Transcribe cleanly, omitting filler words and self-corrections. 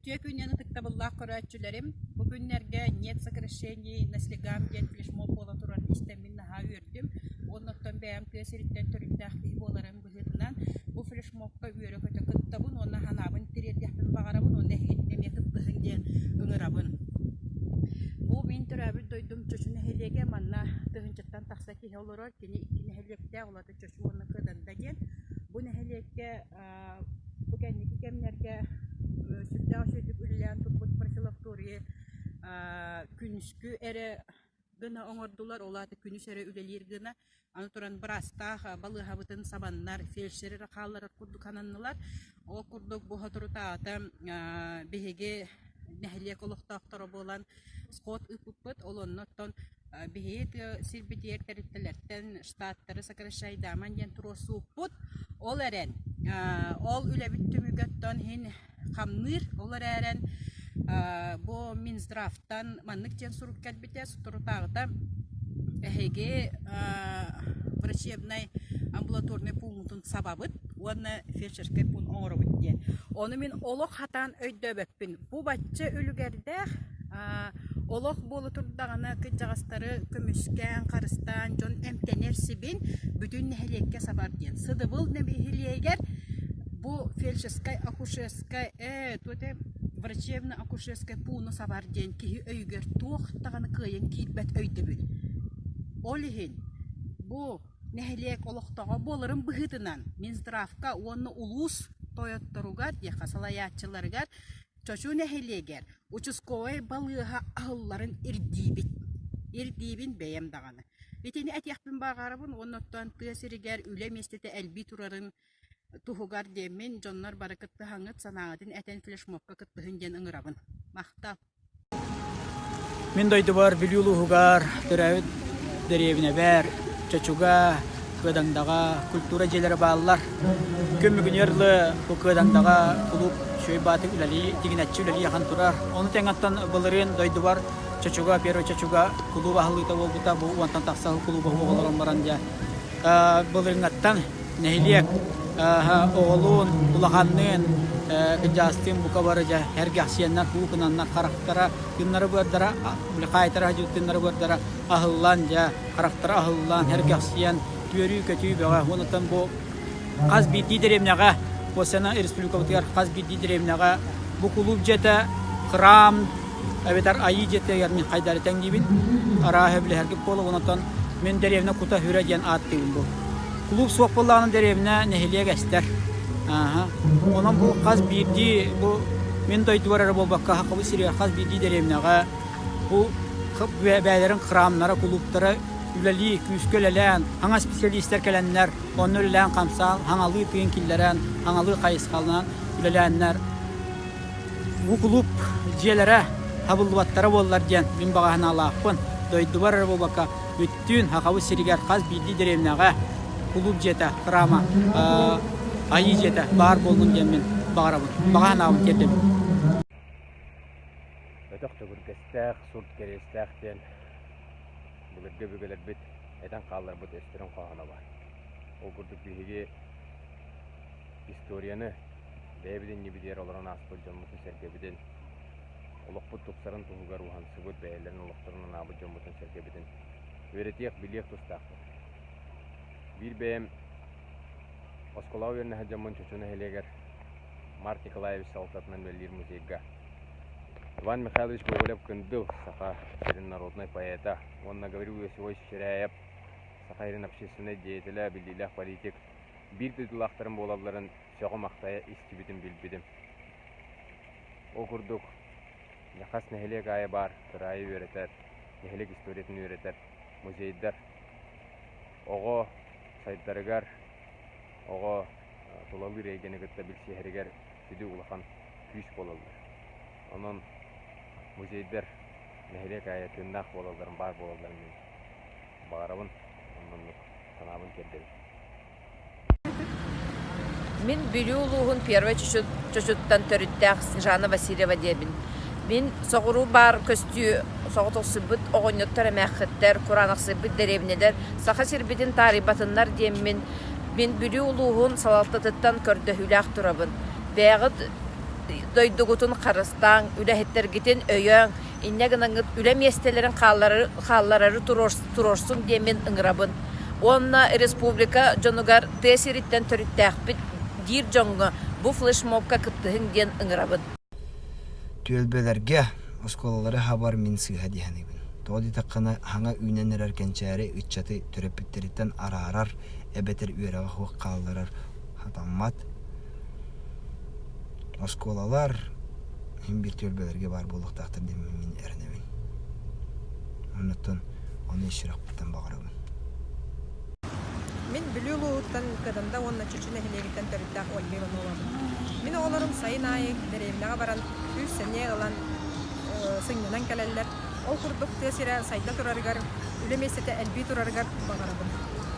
Үтүө күнүнэн ытыктабыллаах көрөөччүлэрим! Бу күннэргэ «Нет сокращений наслегам» диэн флешмоб буола турарын истэммин наһаа үөрдүм. Уонна оттон бэйэм тыа сириттэн төрүттээх киһи буоларым быһыытынан бу флешмобка үөрэ-көтө кыттабын уонна санаабын тириэрдиэхпин баҕарабын уонна эһигини эмиэ кыттыһыҥ диэн ыҥырабын. Бу мин төрөөбүт дойдум Чочу нэһилиэгэ манна тыһыынчаттан тахса киһи олорор. Кини икки нэһилиэктээх, ол аата Чочу уонна Кыаданта диэн. Бу нэһилиэккэ Бу кэнники кэмнэргэ сүрдээх үчүгэйдик үлэлээн турбут профилакторийы күнүскү эрэ гына оҥордулар, ол аата күнүс эрэ үлэлиир гына. Аны туран быраастаах балыыһабытын сабаннар, фельдшер эрэ хаалларар курдук ананнылар. Ол курдук бу соторутааҕыта биһиги нэһилиэк олохтоохторо буолан сход ыыппыппыт. Ол онно оттон биһиги тыа сирбитигэр тэрилтэлэртэн штаттары сокращайдааман диэн туруорсубуппут. Ол эрэн, ол үлэбит түмүгэ оттон иһин хамныыр. Ол эрээрэн бу Минздравтан маннык диэн сурук кэлбитэ соторутааҕыта эһиги врачебнай амбулаторнай пууммутун сабабыт уонна фельдшерскэй пуун оҥоробут диэн. Ону мин олох хатаан өйдөөбөппүн. Бу бачча үлүгэрдээх олох буола турдаҕына кырдьаҕастары көмүскээн, харыстаан дьон эмтэнэр сибин бүтүн нэһилиэккэ сабар диэн. Сыдыбыл нэһилиэгэр бу фельдшерскай акушерскай э туох врачебно-акушерскай пууну сабар диэн киһи өйүгэр туох даҕаны кыайан киирбэт өйдөбүл. Ол иһин бу нэһилиэк олохтооҕо буоларын быһыытынан Минздравка уонна улуус тойотторугар диэххэ салайааччыларыгар Чочу нэһилиэгэр участковай балыыһа аһылларын ирдиибит. Ирдиибин бэйэм даҕаны. Итини этиэхпин баҕарабын уонна оттон тыа сиригэр үлэ миэстэтэ элбии турарын туһугар диэммин дьоннор бары кыттыһаҥҥыт санааҕытын этэн флешмобка кыттыһын диэн ыҥырабын. Махтал. Мин дойдубар Бүлүү улууһугар төрөөбүт дэриэбинэбэр Чочуга, Кыадаҥдаҕа культура дьиэлэрэ бааллар. Күн бүгүнүгэр дылы бу Кыадаҥдаҕа кулууп үчүгэй баатык үлэлии, тигинэччи үлэлии ахан турар. Ону тэҥ оттон былырыын дойдубар Чочуга, Первый Чочуга кулууп аһыллыыта буолбута. Бу уонтан тахса кулууба олорон баран дьэ былырыыҥҥаттан нэһилиэк оҕолуун, улаханныын, кырдьаастыын бука бары дьэ сэргэхсийэннэр, куукунаннар харахтара, тыыннара-быардара, хаайтара сылдьыбыт тыыннара-быардара аһыллан, дьэ харахтара аһыллан, сэргэхсийэн, үөрүү-көтүү бөҕө. Онтон бу хас биирдии дэриэбинэҕэ, Уосана республикабытыгар хас биирдии дэриэбинэҕэ бу кулууп дьиэтэ, храм, эбэтэр Айыы дьиэтигэр мин хайдары тэҥниибин, арааһы билэһэргит буолуо, онтон мин дэриэбинэ кута-сүрэ диэн ааттыыбын бу. Кулууп суох буоллаҕына дэриэбинэ нэһилиэк эстэр. Ааһа. Онон бу хас биирдии бу мин дойдубар эрэ буолбакка Сахабыт сиригэр хас биирдии дэриэбинэҕэ бу бэйэлэрин храмнара, кулууптара үлэлии, күүскэ үлэлээн, саҥа специалистар кэлэннэр, онно үлэлээн-хамсаан, саҥалыы тыын киллэрэн, саҥалыы хайысхаланан үлэлээннэр Бу кулууп дьиэлэрэ хабыллыбаттара буоллар диэн мин баҕа санаалаахпын. Дойдубар эрэ буолбакка, бүттүүн Сахабыт сиригэр хас биирдии дэриэбинэҕэ кулууп дьиэтэ, храма, Айыы дьиэтэ баар буоллун диэн мин баҕарабын, баҕа санаабын тиэрдэбин. Өтөх төбүргэстээх, сурт кэриэстээх диэн былыргы өбүгэлэрбит этэн хаалларбыт өстөрүн хоһооно баар. Ол курдук биһиги историяны бэйэбит иннибитигэр олорон ааспыт дьоммутун-сэргэбитин, олохпут тупсарын туһугар уһансыбыт, бэйэлэрин олохторун анаабыт дьоммутун-сэргэбитин үөрэтиэх, билиэх тустаахпыт. Биир бэйэм оскуолаҕа үөрэнэ сылдьаммын Чочу нэһилиэгэр Март Николаевич салалтатынан үлэлиир музейга Иван Михайлович Гоголев-Кындыл саха сирин народнай поэта уонна Гаврил Иосифович Чиряев саха сирин общественнай деятелэ, биллиилээх политик биир дойдулаахтарым буолалларын сөҕө-махтайа истибитин билбитим. Ол курдук, хас нэһилиэк аайы баар кыраайы үөрэтэр, нэһилиэк историятын үөрэтэр музейдар оҕо сайдарыгар, оҕо тулалыыр эйгэни кытта билсиһэригэр сүдү улахан күүс буолаллар. Онон музейдар нэһилиэк аайы тыыннаах буолалларын, баар буолалларын мин баҕарабын, оннук санаабын тиэрдэбин. Мин Бүлүү улууһун Первай Чочуттан төрүттээх Снежана Васильева диэбин. Мин соҕуруу баар көстүү соҕотохсуйбут оҕонньоттор эмээххиттэр, кураанахсыйбыт дэриэбинэлэр Саха сирбитин таарыйбатыннар диэммин, мин Бүлүү улууһун салалтатыттан көрдөһүүлээх турабын. Бэйэҕит. дойдугутун харыстааҥ, үлэһиттэргитин өйөөҥ, инньэ гынаҥҥыт үлэ миэстэлэрин хаалларары, хаалларары туруорсуҥ диэммин ыҥырабын. Уонна республика дьонугар тыа сириттэн төрүттээхпит диир дьоҥҥо бу флешмобка кыттыһыҥ диэн ыҥырабын. Түөлбэлэргэ оскуолалары хабар мин сыыһа дии саныыбын. Тоҕо диэтэххинэ, хаҥа үүнэн эрэр кэнчээри ыччаты төрөппүттэриттэн араарар эбэтэр үөрэҕэ суох хаалларар сатаммат. Оскуолалар син биир түөлбэлэргэ баар буолуохтаахтар диэн мин эрэнэбин. Оннуттан ону ис сүрэхпиттэн баҕарабын. Мин Бүлүү улууһуттан Кыдамда уонна Чочу нэһилиэгиттэн төрүттээх Ольга Ивановабын. Мин оҕолорум сайын аайы дэриэбинэҕэ баран күүс-сэниэ ылан сынньанан кэлэллэр. Ол курдук тыа сирэ сайда турарыгар, үлэ миэстэтэ элбии турарыгар баҕарабын.